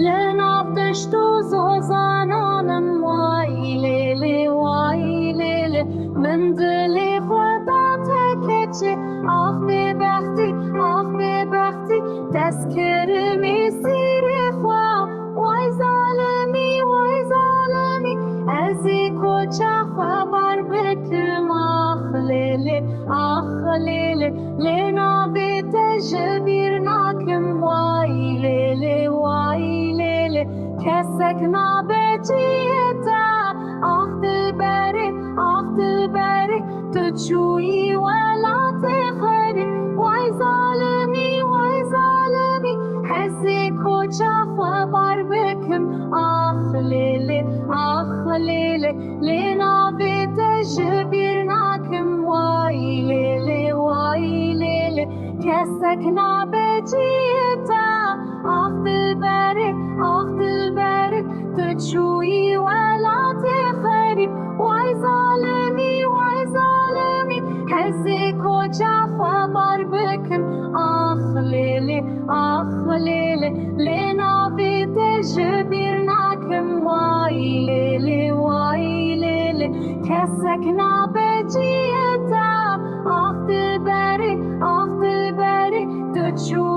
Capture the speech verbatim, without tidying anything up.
Li nav deşt û zozanan im, way lê lê, way lê lê. Min dilê xwe da te keçê, ax bêbextî, ax bêbextî. Dest kirimî sîrê xwe, way zalimî, way zalimî. Ez ê koça xwe bar bikim, ax lê lê, ax lê lê. Lê navê te ji bîr nakim, way lê lê, way lê lê. Kesek nabe cihê te, ax dilberê, ax dilberê. Tu çûyî welatê xerîb, way zalimî, way zalimî. Ez ê koça xwe bar bikim, ax lê lê, ax lê lê. Lê navê te ji bîr nakim, way lê lê, way lê lê. Kesek nabe cihê te, ax dilberê, ax dilberê. Tu çûyî welatê xerîb, way zalimî, way zalimî. Ez ê koça xwe bar bikim, ax lê lê, ax lê lê. Lê navê te ji bîr nakim, way lê lê, way lê lê. Kesek nabe cihê te, ax dilberê, ax dilberê. Tu çû